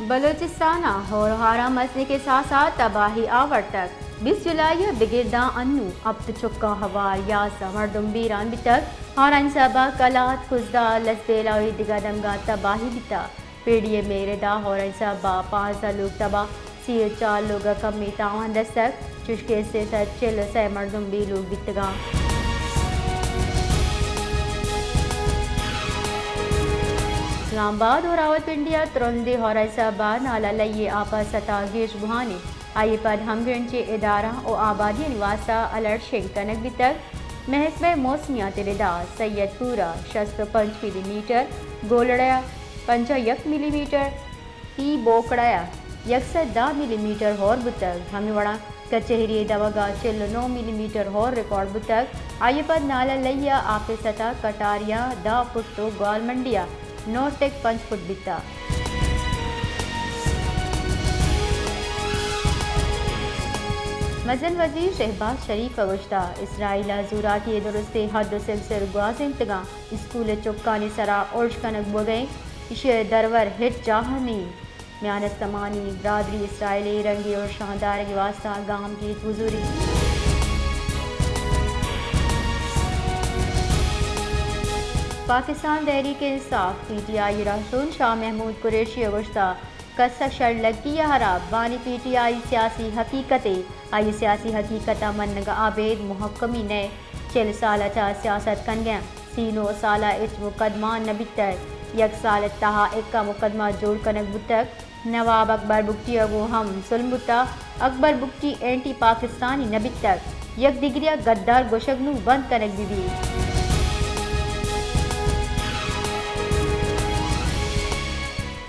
بلوچستان ءَ ہور ءُ ہاراں مزنیں کساس ءَ تباہی آورتگ۔ بیست جولائی ءَ بگر داں انوں ہپت چکاں ہوار یازدہ مردم بیران بیتگ۔ ہورانی سہب ءَ کلات، کزدہ، لسبیلہ ءُ دگہ دمگاں تباہی بیتگ۔ پی ڈی ایم ءِ ردا ہورانی سہب ءَ پانزدہ لوگ تباہ، سی ءُ چار لوگ ءَ کمیں تاوان رستگ، چشکہ سے سد چل ءُ سئے مردم بے لوگ بیتگاں۔ اسلام آباد ءُ راولپنڈی ءَ ترندیں ہورانی سہب ءَ نالہ لئی ءِ آپ ءِ سطح گیش بوھان اِنت، آئی ءِ پد ہمگرنچیں ادارہ ءُ آبادیانی واستہ الرٹ شنگ کنگ بیتگ۔ محکمہ موسمیات ءِ ردا سید پور ءَ شست ءُ پنچ ملی میٹر، گولڑہ ءَ پنجاہ ءُ یک ملی میٹر، پی بوکڑہ ءَ یک سد دہ ملی میٹر ہور بوتگ۔ ہمے وڑا کچہری ءِ دمگ ءَ چل ءُ نو ملی میٹر ہور ریکارڈ بوتگ۔ آئی ءَ پد نالہ لئی ءِ آپ ءِ سطح کٹاری ءَ دہ فٹ ءُ گوالمنڈی ءَ نوٹک پنچ فٹ بیتگ۔ مزن وزیر شہباز شریف ءَ گوشتگ، اسرائیل ءَ زوراکی ءِ درستیں حد ءُ سلسل گوازینتگاں، اسکول ءِ چکانی سرا ارش کنگ بوگ ءَ اِنت، ایشی ءِ درور ہچ جاہ ءَ نہ اِنت۔ میان استمانی برادری اسرائیل ءِ رنگیں ارشاں دارگ ءِ واستہ گام گیت بزوری۔ پاکستان تحریک انصاف، پی ٹی آئی، ءِ رہشون شاہ محمود قریشی ءَ گوشتگ، کس ءَ شر لگی ءَ ہراب، بانی پی ٹی آئی سیاسی حقیقتے، آئی سیاسی حقیقت ءَ منگ ءَ ابید محکمی نئے، چل سال ءَ چہ سیاست کنگ ءَ، سی نو سال ءَ ہچ مقدمہ نہ بیتگ، یک سال ءِ تہا اکا مقدمہ جوڑ کنگ بوتگ۔ نواب اکبر بگٹی ءَ گوں ہم ظلم بوتگ۔ اکبر بگٹی اینٹی پاکستانی نہ بیتگ، یک دگرے ءَ گدار گوشگ نوں بند کنگ بہ بیت۔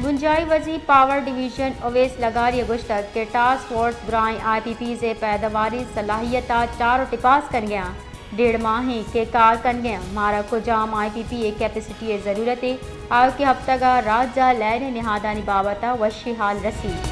بنجاہی وزیر پاور ڈویژن اویس لغاری ءَ گوشتگ کہ ٹاسک فورس درائیں آئی پی پیز ءِ پیدواری صلاحیت ءَ چار ءُ ٹپاس کنگ ءَ اِنت۔ ڈیڑھ ماہیں کہ کار کنگ ءَ ایں، مارا کجام آئی پی پی ءِ کیپیسٹی ءِ ضرورت اِنت، آیوکیں ہپتگ ءَ راج ءَ لین ءِ نہادانی بابت ءَ وشی حال رسیت۔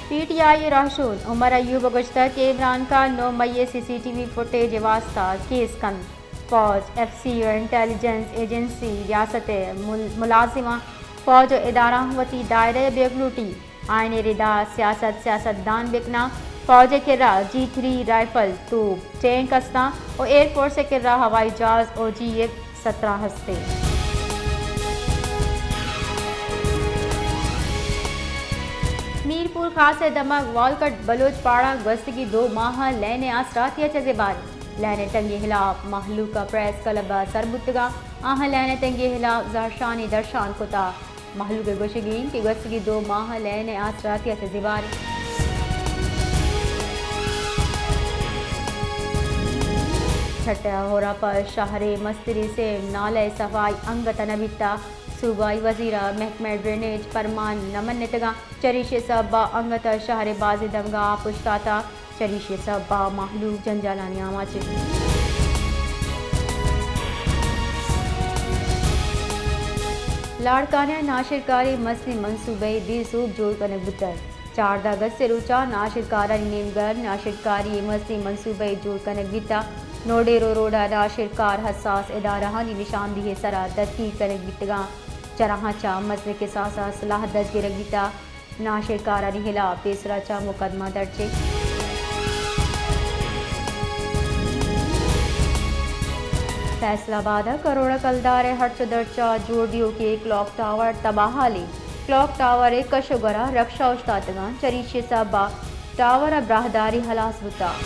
پی ٹی آئی ءِ رہشون عمر ایوب ءَ گوشتگ کہ عمران خان نو مئی ءِ سی سی ٹی وی فوٹیج ءِ واستہ کیس کنت۔ فوج، ایف سی ءُ انٹیلیجنس ایجنسی، ریاست ءِ مل-، ملازماں، فوج ءُ ادارہاں وتی دائرہ ءَ بیگ لوٹیت۔ آیانی ردا سیاست، سیاست دان بکناں۔ فوج ءِ کرا جی تھری رائفل، توپ، ٹینک استاں ءُ ایئر فورس ءِ کرا ہوائی جہاز ءُ جی ایف سترہ ہست اِنت۔ میرپور خاص ءِ دمگ والکٹ بلوچ پاڑہ گوستگی دو ماہ ءَ لین ءِ آسراتی ءَ چہ زبہر اِنت۔ لین ءِ تنگی ءِ ہلاپ مہلوک ءَ پریس کلب ءَ سر بوتگاں۔ آہاں لین ءِ تنگی ءِ ہلاپ زہرشانی درشان کتگ۔ مہلوک ءِ گوشگ اِنت کہ گوستگیں دو ماہ ءَ لین ءِ آسراتی ءَ چہ زبہر اِنت۔ ٹھٹہ ءَ ہور ءَ پہ شہر ءِ مستریں سیم نالہ ءِ صفائی انگت ءَ نہ بیتگ۔ صوبائی وزیر ءَ محکمہ ڈرینیج ءِ پرمان نہ منتگ اَنت۔ چریشی ءِ سبب ءَ انگت ءَ شہر ءِ بازیں دمگاں آپ اوشتاتگ۔ چریشی ءِ سبب ءَ مہلوک جنجالانی آماچ اِنت۔ لاڑکانہ ءَ ناشرکاری ءِ مستریں منصوبہ ءِ دے سوب جوڑ کنگ بوتگ۔ چاردہ اگست ءِ روچ ءَ ناشرکارانی نیمگ ءَ ناشرکاری ءِ مستریں منصوبہ ءِ جوڑ کنگ بیتگ۔ نوڈیرو روڈ ءَ ناشرکار حساس ادارہانی نشاندہی ءِ سرا دزگیر کنگ بیتگ اَنت۔ چراہاں چہ مزنیں کساس ءَ سلاہ دزگرگ بیتگ۔ ناشرکارانی ہلاپ پیسرا چہ مقدمہ درج اِنت۔ فیصل آباد ءَ کروڑ ءَ کلدار ءِ ہرچ ءُ درچ ءَ جوڑ دیوکیں کلاک ٹاور تباہ حال اِنت۔ کلاک ٹاور ءِ کش ءُ گور ءَ رکشہ اوشتاتگ اَنت، چریشی ءِ سبب ءَ ٹاور ءِ براہداری ہلاس بوتگ۔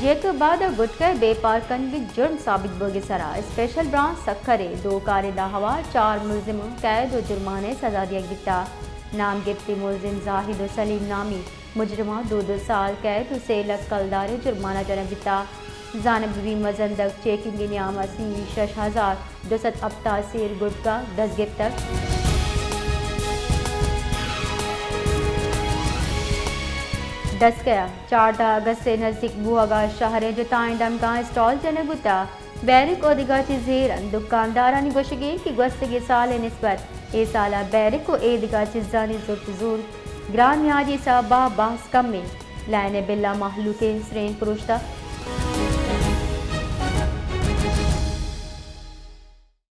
جیکب آباد ءَ گٹکہ ءِ بے پار کنگ جرم ثابت بوگ ءِ سرا اسپیشل برانچ سکھر ءِ دو کارندہ ہوار چار ملزماں قید ءُ جرمانہ ءِ سزا دیگ بیتگ۔ نام گپتیں ملزم زاہد ءُ سلیم نامی مجرماں دو دو سال قید ءُ سے لکھ کلدار ءِ جرمانہ جنگ بیتگ۔ زانگ بہ بیت مزن دگ چیکنگ ءِ نیام ءَ سی شش ہزار دو سد ہپتاد سیر گٹکا دزگپتگ۔ ڈسکہ ءَ چاردہ اگست ءِ نزیک بوہگ ءَ شہر ءِ جتائیں دمگاں اسٹال جنگ بوتگ۔ بیرک ءُ دگہ چیز زیر اَنت۔ دکاندارانی گوشگ اِنت کہ گوستگیں سال ءِ نسبت اے سال ءَ بیرک ءُ اے دگہ چیزانی زرت ءُ زور گران نیادی ءِ سبب ءَ باز کم اِنت۔ لائن ءِ بل ءَ مہلوک ءِ سرین پروشتگ۔